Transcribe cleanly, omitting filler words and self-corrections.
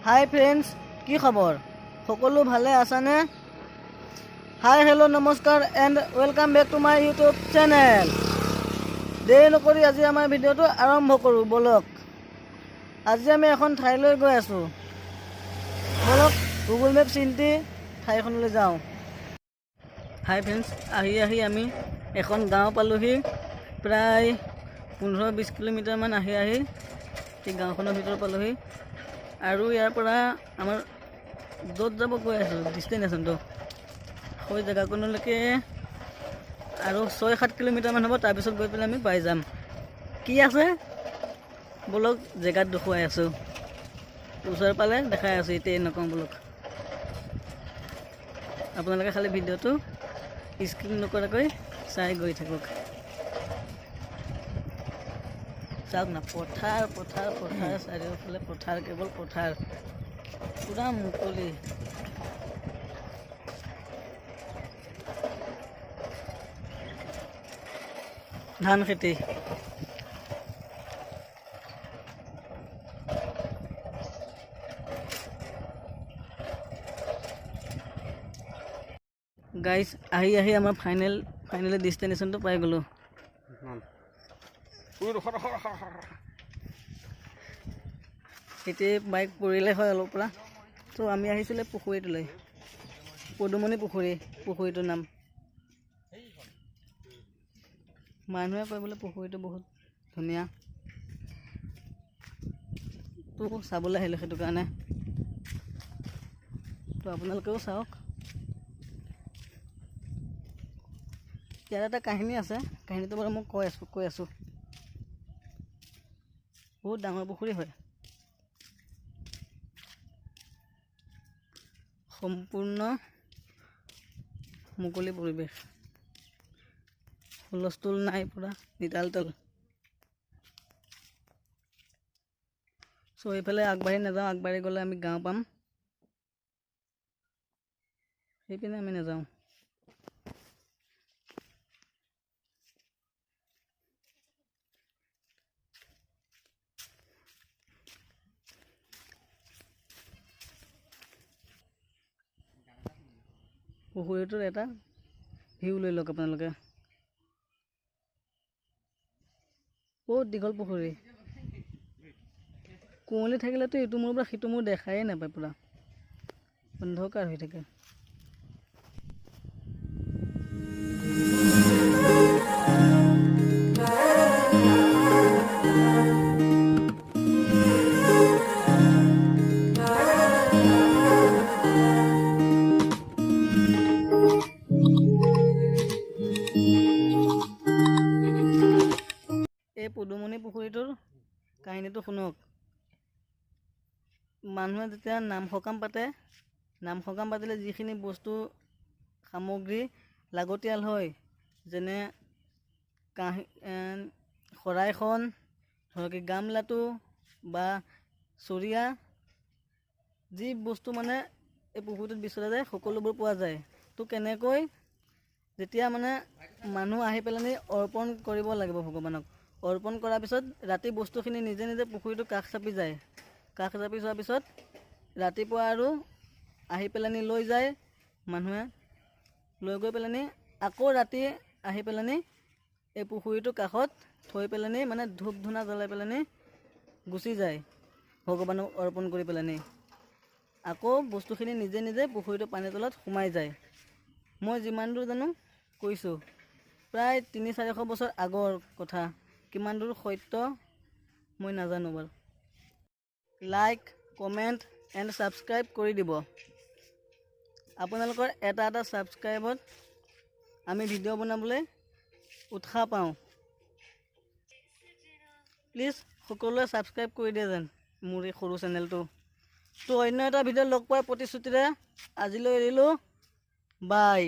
হাই friends, কি খবৰ? সকলো ভালে আছানে? হাই, হেল্ল', নমস্কাৰ and welcome back to my YouTube channel. দেৰি নকৰি আজি আমাৰ ভিডিঅ'টো আৰম্ভ কৰোঁ ব'লক। আজি আমি এখন ঠাইলৈ গৈ আছোঁ। ব'লক, গুগল মেপ চিন্তি ঠাইখনলৈ যাওঁ। হাই ফ্ৰেণ্ডছ, আহি আহি আমি এখন গাঁও পালোহি। প্ৰায় 15-20 কিলোমিটাৰমান আহি আহি সেই গাঁওখনৰ ভিতৰত পালোহি। আৰু ইয়াৰ পৰা আমাৰ য'ত যাব গৈ আছোঁ, ডেষ্টিনেশ্যনটো, সেই জেগাকণলৈকে আৰু 6-7 কিলোমিটাৰমান হ'ব। তাৰপিছত গৈ পেলাই আমি পাই যাম। কি আছে ব'লক, জেগাত দেখুৱাই আছোঁ। ওচৰ পালে দেখাই আছোঁ, এতিয়া নকওঁ। ব'লক, আপোনালোকে খালি ভিডিঅ'টো স্কিপ নকৰাকৈ চাই গৈ থাকক। চাওক না, পথাৰ, পথাৰ, পথাৰ, চাৰিওফালে পথাৰ, কেৱল পথাৰ, পূৰা মুকলি। ধান খেতি। গাইজ, আহি আহি আমাৰ ফাইনেলি ডেষ্টিনেশ্যনটো পাই গ'লোঁ। ৰখ, ৰখ, ৰখ, ৰখ। এতিয়া বাইক পৰিলে হয় অলপ পৰা। ত' আমি আহিছিলে পুখুৰীটোলৈ, পদুমণি পুখুৰী পুখুৰীটোৰ নাম। মানুহে কয় বোলে পুখুৰীটো বহুত ধুনীয়া। তো চাবলৈ আহিলোঁ সেইটো কাৰণে। তো আপোনালোকেও চাওক। ইয়াৰ এটা কাহিনী আছে, কাহিনীটো বাৰু মই কৈ আছোঁ। বহুত ডাঙৰ পুখুৰী হয়, সম্পূৰ্ণ মুকলি পৰিৱেশ, হুলস্থুল নাই, পূৰা নিতাল তল। চ' এইফালে আগবাঢ়ি নাযাওঁ। আগবাঢ়ি গ'লে আমি গাঁও পাম, সেইপিনে আমি নাযাওঁ। পুখুৰীটোৰ এটা ভিউ লৈ লওক আপোনালোকে। বহুত দীঘল পুখুৰী। কুঁৱলী থাকিলেতো ইটো মূৰৰ পৰা সিটো মূৰ দেখায়ে নাপায়, পূৰা অন্ধকাৰ হৈ থাকে। এই পদুমণি পুখুৰীটোৰ কাহিনীটো শুনক। মানুহে যেতিয়া নাম সকাম পাতে, নাম সকাম পাতিলে যিখিনি বস্তু সামগ্ৰী লাগতিয়াল হয়, যেনে কাঁহী, শৰাইখন, ধৰক এই গামলাটো বা চৰিয়া, যি বস্তু মানে এই পুখুৰীটোত বিচৰা যায়, সকলোবোৰ পোৱা যায়। তো কেনেকৈ যেতিয়া মানে মানুহ আহি পেলানি অৰ্পণ কৰিব লাগিব ভগৱানক, অৰ্পণ কৰাৰ পিছত ৰাতি বস্তুখিনি নিজে নিজে পুখুৰীটোৰ কাষ চাপি যায়। কাষ চাপি যোৱাৰ পিছত ৰাতিপুৱা আৰু আহি পেলানি লৈ যায় মানুহে। লৈ গৈ পেলানি আকৌ ৰাতি আহি পেলানি এই পুখুৰীটোৰ কাষত থৈ পেলানি, মানে ধূপ ধূনা জ্বলাই পেলানি গুচি যায় ভগৱানক অৰ্পণ কৰি পেলানি। আকৌ বস্তুখিনি নিজে নিজে পুখুৰীটোৰ পানীৰ তলত সোমাই যায়। মই যিমান দূৰ জানো কৈছোঁ। প্ৰায় 300-400 বছৰ আগৰ কথা, কিমান দূৰ সত্য মই নাজানো বাৰু। লাইক, কমেণ্ট এণ্ড ছাবস্ক্ৰাইব কৰি দিব। আপোনালোকৰ এটা এটা ছাবস্ক্ৰাইবত আমি ভিডিঅ' বনাবলৈ উৎসাহ পাওঁ। প্লিজ সকলোৱে ছাবস্ক্ৰাইব কৰি দিয়ে যেন মোৰ এই সৰু চেনেলটো। তো অন্য এটা ভিডিঅ' লগ পোৱাৰ প্ৰতিশ্ৰুতিৰে আজিলৈ এৰিলোঁ। বাই।